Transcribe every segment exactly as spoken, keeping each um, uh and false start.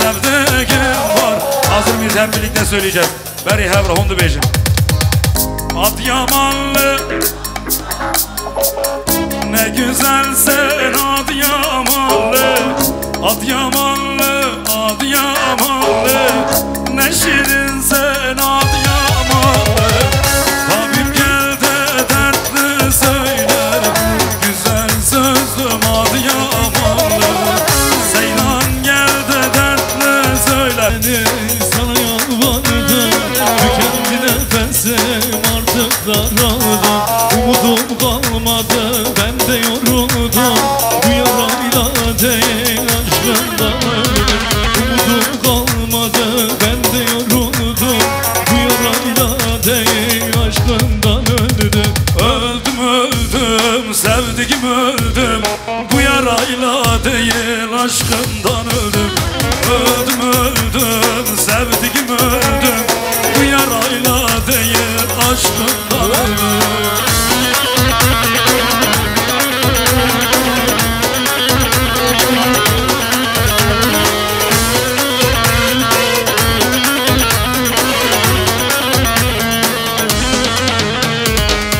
Sevdiğim var. Hazır mıyız? Hep birlikte söyleyeceğiz. Berî hev re hûn dibêjin. Adıyamanlı, ne güzelsin Adıyamanlı. Adıyamanlı, Adıyamanlı, ne şirinsin Adıyamanlı. Tabip gel de dertli söyler, güzel sözlüm Adıyamanlı. Seyran gel de dertli söyler. Sana yalvardım, tükendi nefesim, artık daraldım. Umudum kalmadı, ben de yoruldum. Bu yarayla değil, aşkından öldüm. Umudum kalmadı, ben de yoruldum. Bu yarayla değil, aşkından öldüm. Öldüm, öldüm, sevdiğim, öldüm. Bu yarayla değil, aşkından öldüm. Öldüm, öldüm, sevdiğim, öldüm. Bu yarayla değil, aşkından öldüm.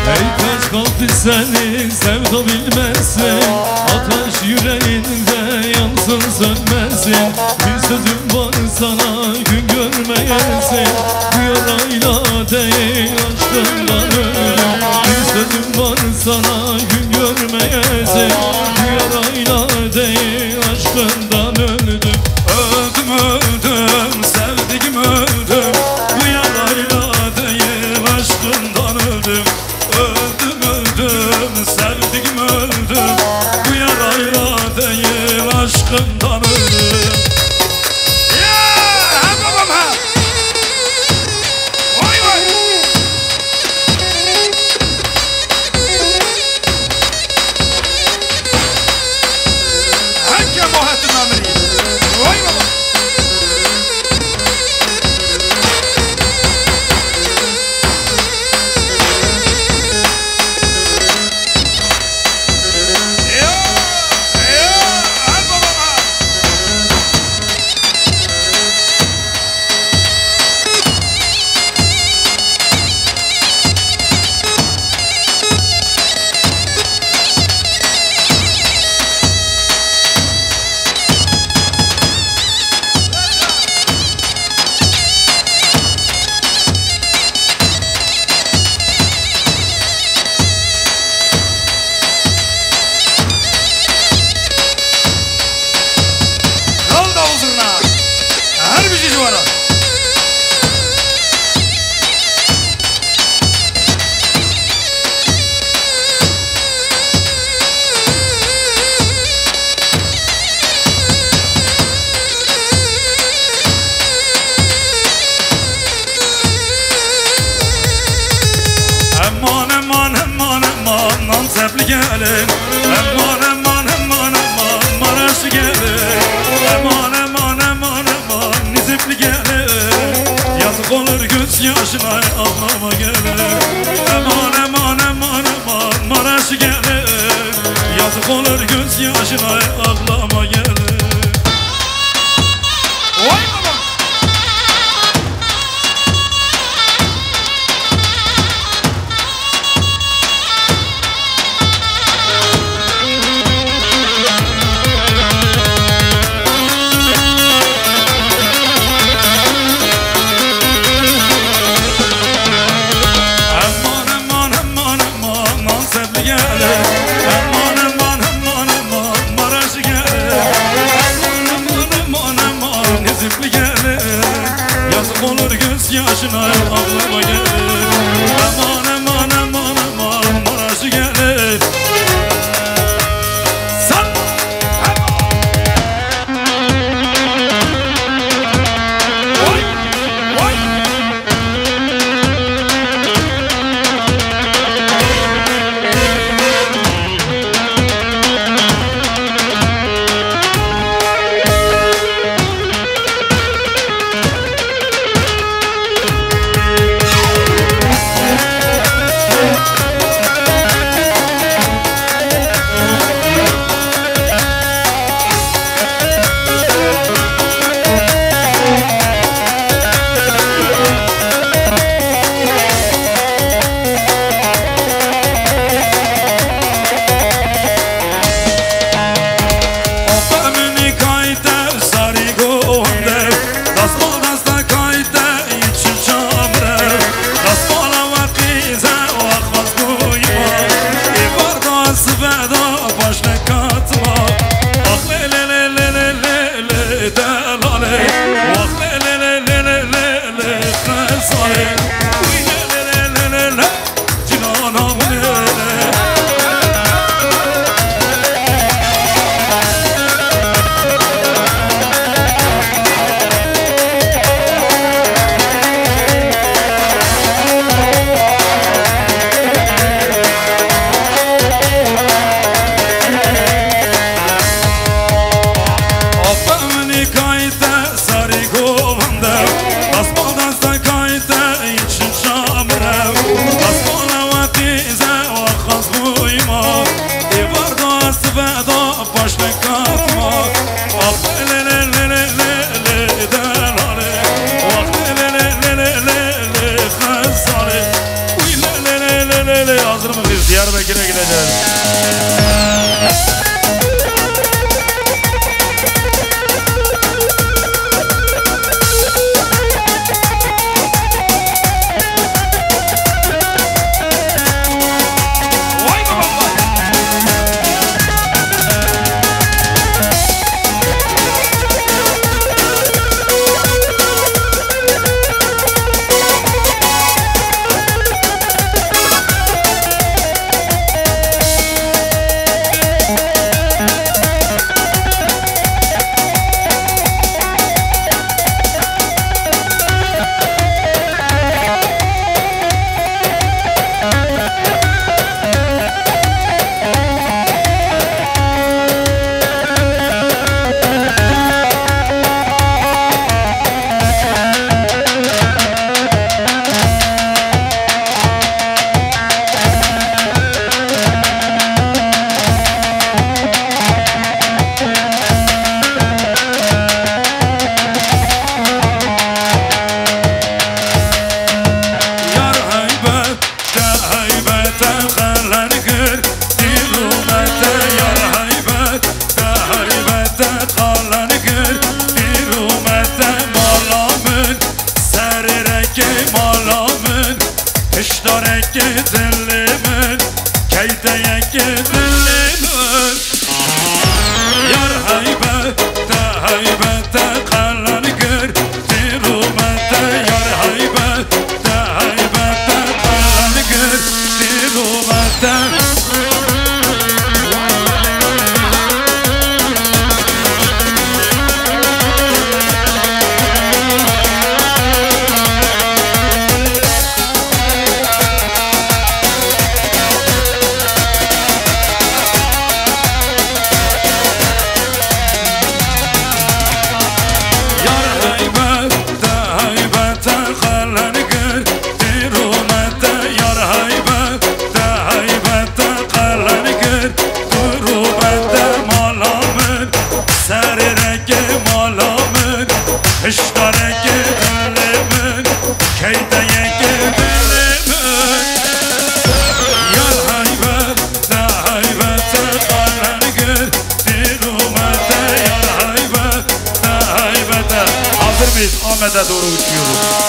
Ey taş kalbi seni sevda bilmesin. Ateş yüreğinde yansın sönmesin. Bir sözüm var sana gün görmeyesin. Bu yarayla değil aşkından öldüm. Bir sözüm var sana gün görmeyesin. Bu yarayla değil aşkından öldüm. Öldüm, öldüm, sevdiğim, öldüm. Bu yarayla değil, aşkından öldüm. Öldüm, öldüm, sevdiğim, öldüm. Bu yarayla değil, aşkından öldüm. Ya, ha babam ha. Vay vay. Heke Muhattin Amiri. Vay baba. Eyo, eyo, hadi baba. Kal davul zurna. Her bijî ji we re. Eman, eman, eman, eman, nan sepli gelin. Eman, eman, eman, eman, maraşlı gelin. Eman, eman, eman, eman, nizipli gelin. Yazık olur gözyaşına, ağlama gelin. Eman, eman, eman, eman, maraşlı gelin. Yazık olur gözyaşına, ağlama gelin. Vay baba! Eman, eman, eman, eman, nan sepli gelin. Eman, eman, eman, eman, maraşlı gelin. Eman, eman, eman, eman, nizipli gelin. Yazık olur gözyaşına, ağlama gelin. Eman, eman, eman, eman, maraşlı gelin. Sen Bekire gideceğiz. Yar heybet, te heybete qelen kir, dîrûmete yar heybet, te heybete qelen kir, dîrûmete mala min, serêrekê mala min, hişdarekê dilê min, keydeyekê dilê min. Yar heybet, te heybete qelen kir, dîrûmete yar heybet, te heybete qelen kir, dîrûmete. Yar heybet, te heybete qelen kir, dîrûmete yar heybet, te heybete qelen kir, dîrûmete mala min, serêrekê mala min, hişdarekê dilê min, keydeyekê dilê min. Yar heybet, te heybete qelen kir, dîrûmete yar heybet, te heybete. Hazır mıyız? Ahmet'e doğru uçuyoruz.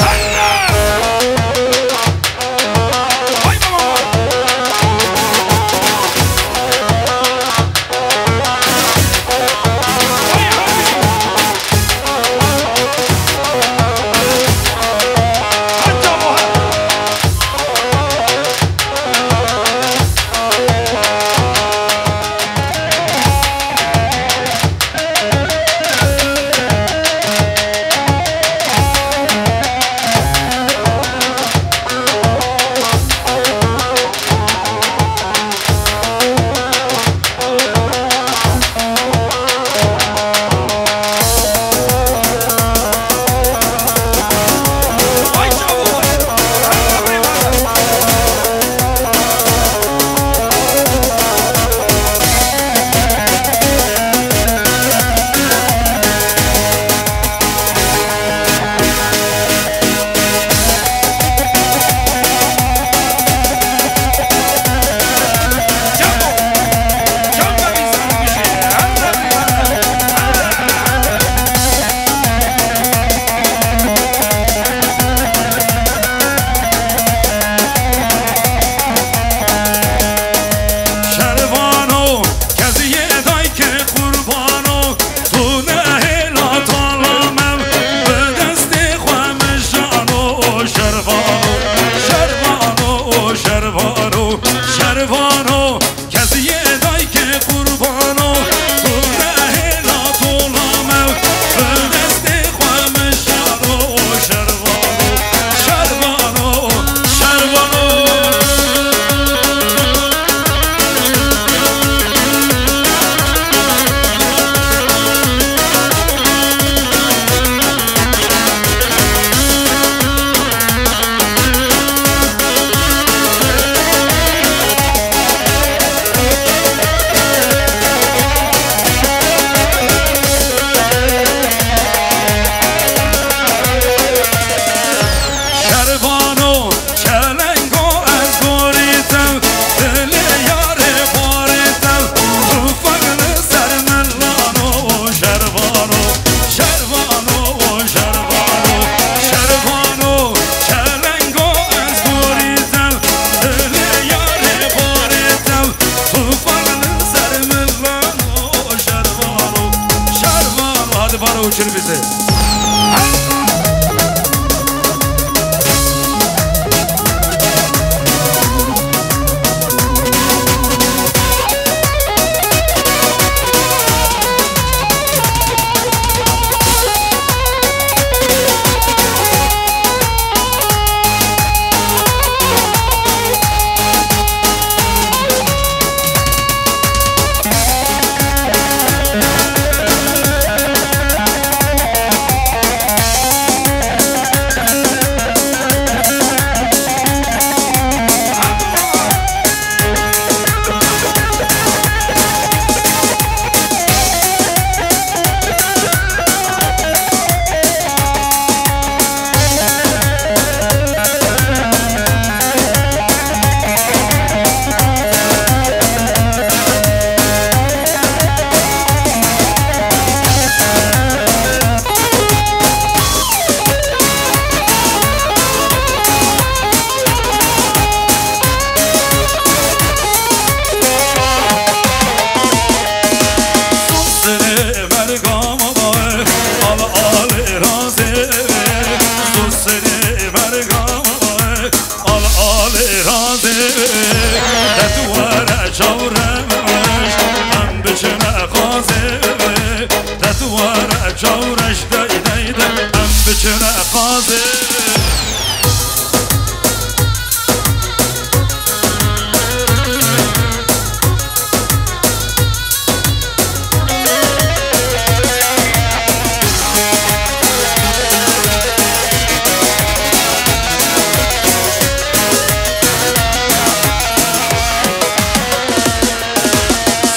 Çine qazê.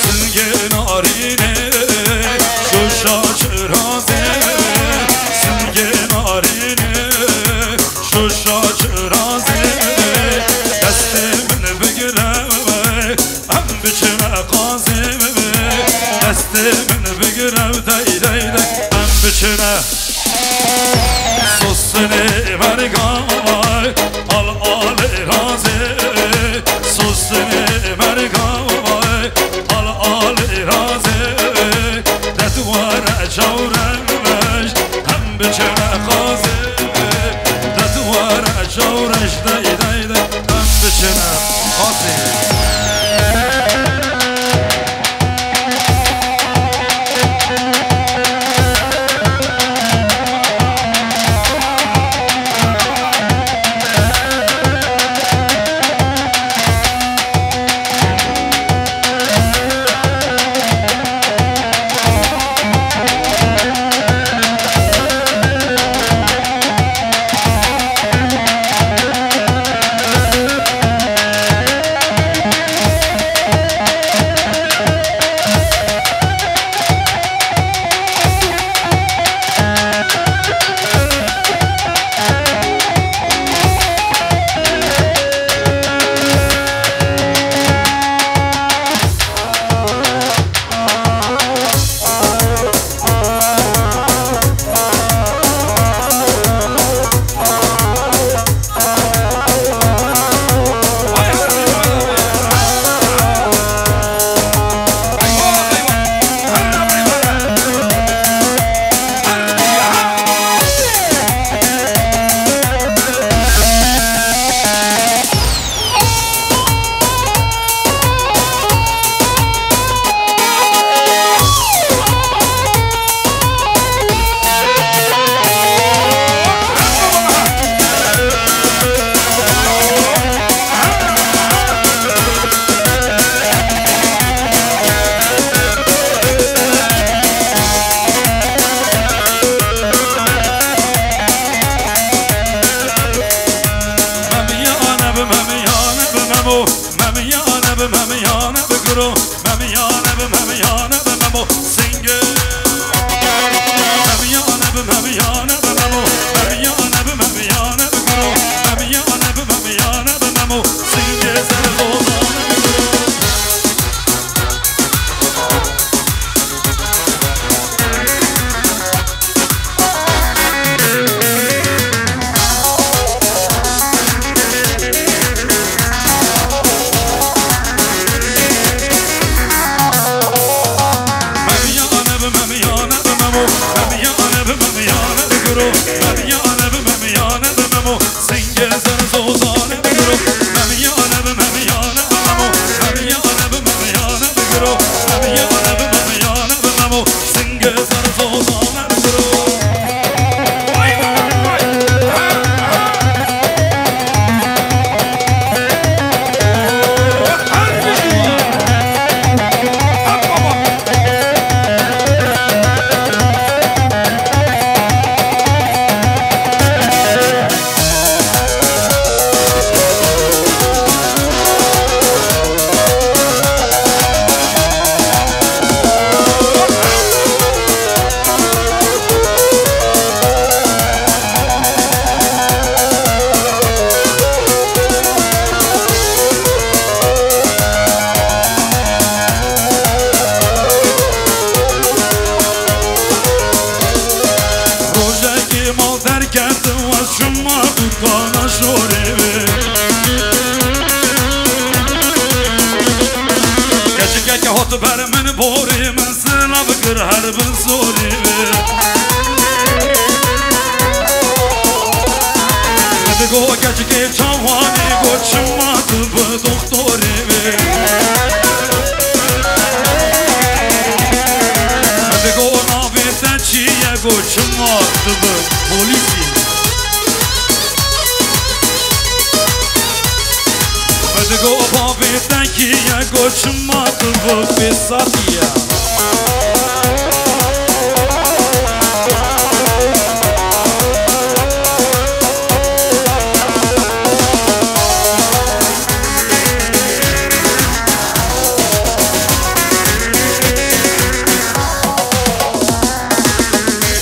Singê narînê, şoşa çirazê, singê narînê, şoşa çirazê, destê min bigire, em biçine qazê, destê min bigire, dey, dey, dey, em biçine. Sostinê merga, al alê razê, sostinê merga, al alê razê, det were çawreş, hem biçine qazê, det were çawreş, dey, dey, dey, hem biçine qazê. Memiyane bi, memiyane bi memo. Memiyane bi, memiyane bi guro. Memiyane bi, memiyane bi memo. Singê. Memiyane bi, memiyane bi memo. Memiyane bi, memiyane bi guro. Memiyane bi, memiyane bi memo. Singê ser dozane bi guro. Rojekê mal derketim, ez çûm dukana şorê wê. Keçikeke hot ber min borê, min silav kir her bi zorê wê. Min digo keçikê çawanê, got çima tu bi doxtorê wê. Min digo navê te çi ye, got çima tu bi polîsî Go bavê te kî ye, go çima tu bi pêsatî ye?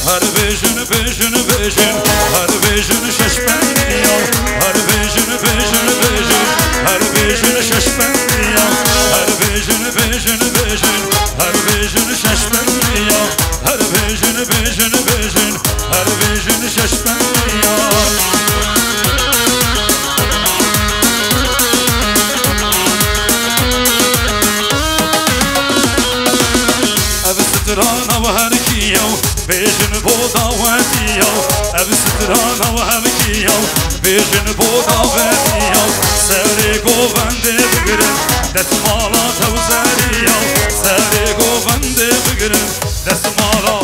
Her bêjin, bêjin, bêjin, her bêjin şeş pendiya. Her bêjin, bêjin, bêjin, her bêjin şeş pendiya. Her bêjin, bêjin, bêjin, her bêjin şeş pendiya. Her bêjin, bêjin, bêjin, her bêjin şeş pendiya. Ev strana we her kî ye, bêjin bo dawetî ye. Ev strana we her kî ye, bêjin bo dawetî ye. Serê govendê bigirin, destmala tewzerî ye. Serê govendê bigirin, destmala.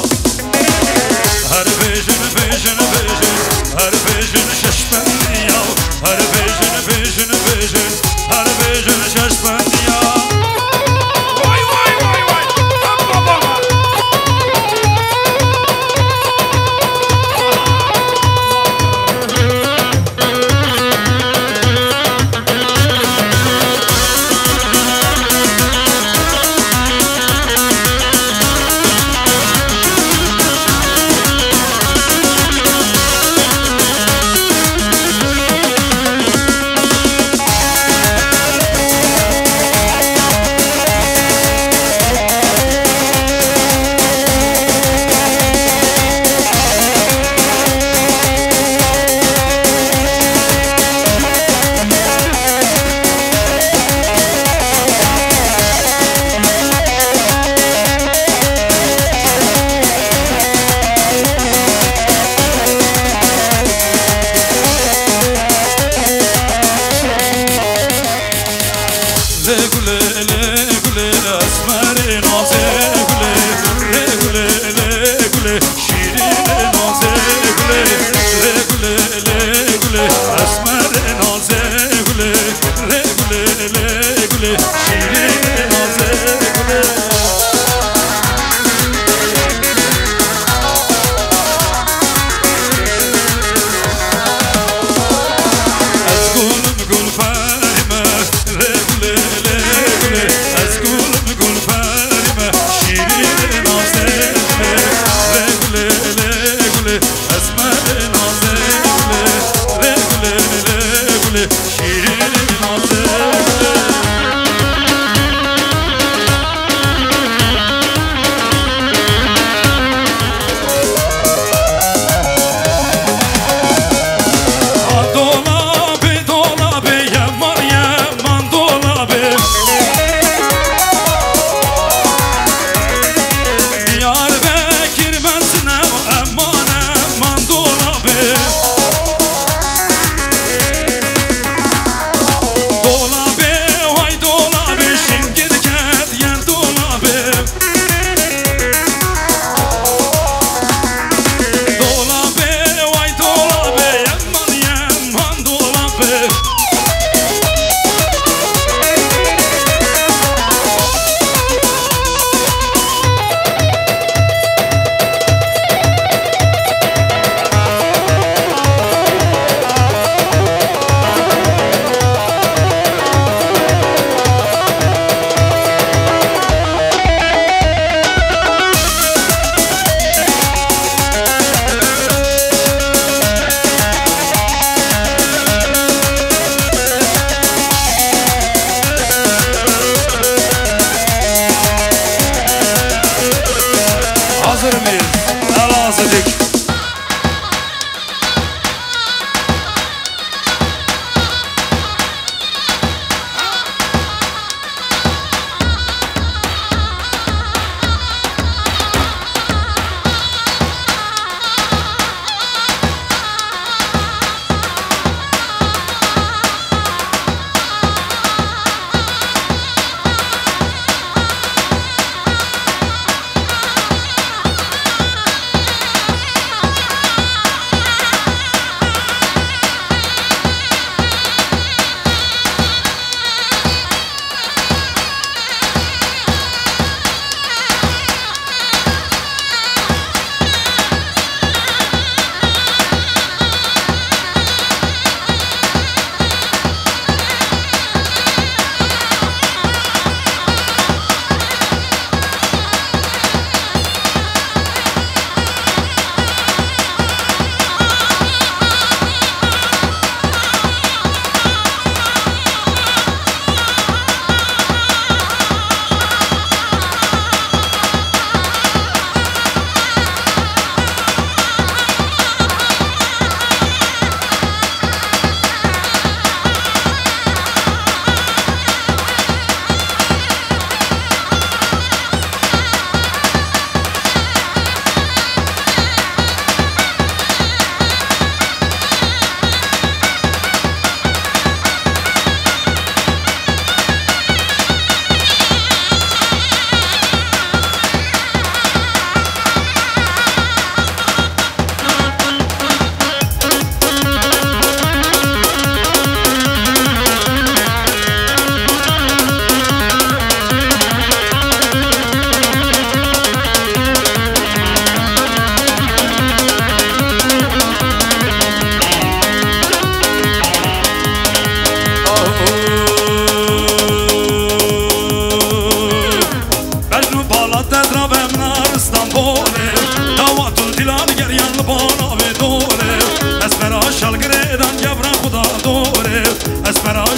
Her bêjin, bêjin, bêjin, her bêjin şeş pendiya. Her bêjin, bêjin, bêjin, her bêjin şeş pendiya. Vay, vay, vay, vay. Tam babama.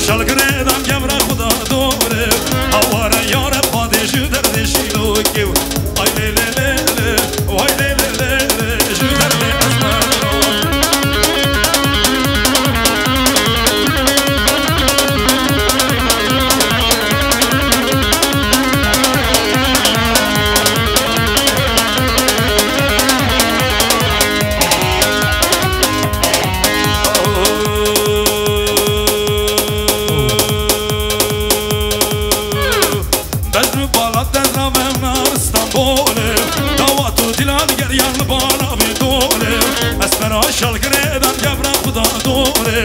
Çalgirê dan gevra xwe da dorê, haware yare xwedê ji derdê şîlokê. Ay lê lê lê lê, way lê lê lê lê, ji derdê ezmero. Bedr û Balat dezra mevnar Stenbolê, dawa tu dilan geriyan li bala vê dolê. Esmera şalgirê dan gevra xwe da dorê.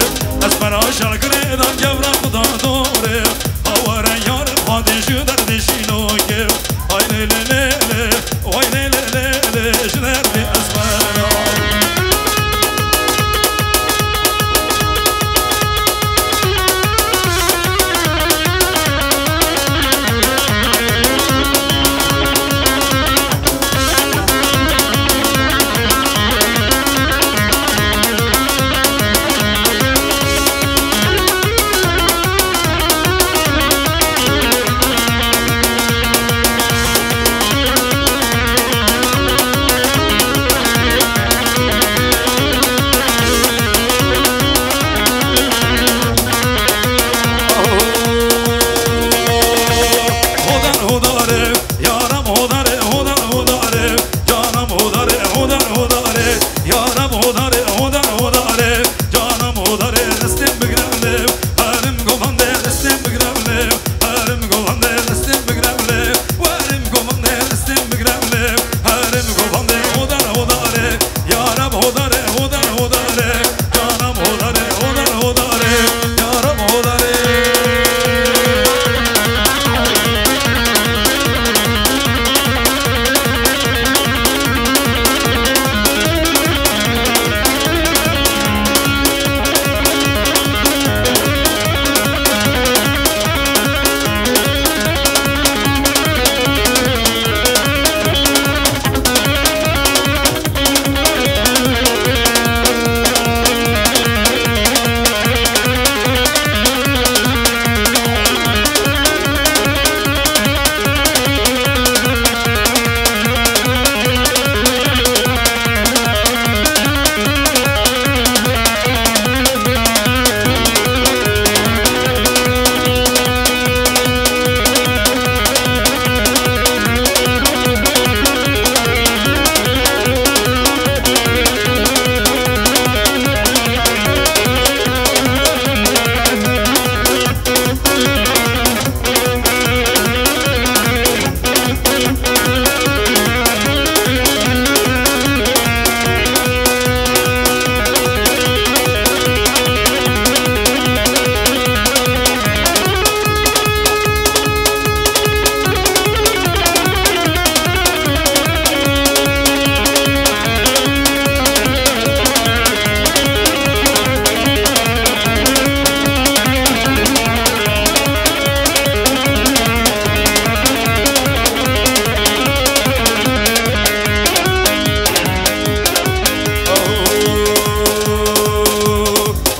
Esmera şalgirê dan gevra xwe da dorê. Haware yar xwedê ji derdê şînokê. Ay lê lê lê lê. Oy lê lê lê lê, ji derdê ezmera. Hodar hodare, yaram hodare, hodar hodare, canam hodare, hodar hodare, yaram hodare, hodar hodare, canam hodare, destê min bigre lê, herim govande, destê min bigre lê. Herim govande destê min bigre lê, werim govande destê min bigre lê. Herim govande hodar hodare, yaram hodare, hodar hodare, canam hodare, hodar hodare, yaram hodare.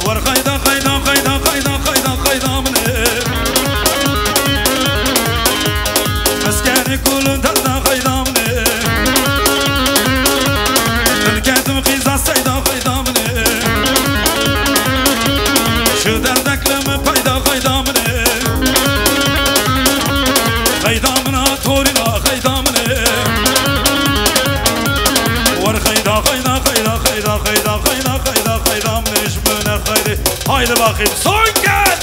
Wer xeyda, xeyda, xeyda, xeyda, xeyda, xeyda min ê. Meskenê kulun derda xeyda min ê. Min ketim xîza seyda xeyda min ê. Ji derdek li min peyda xeyda min ê. Xeyda min a torîna xeyda min ê. Wer xeyda, xeyda, xeyda, xeyda, xeyda, xeyda, xeyda, xeyda min ê ji min e xeyrê. Haydi bakayım, son kez.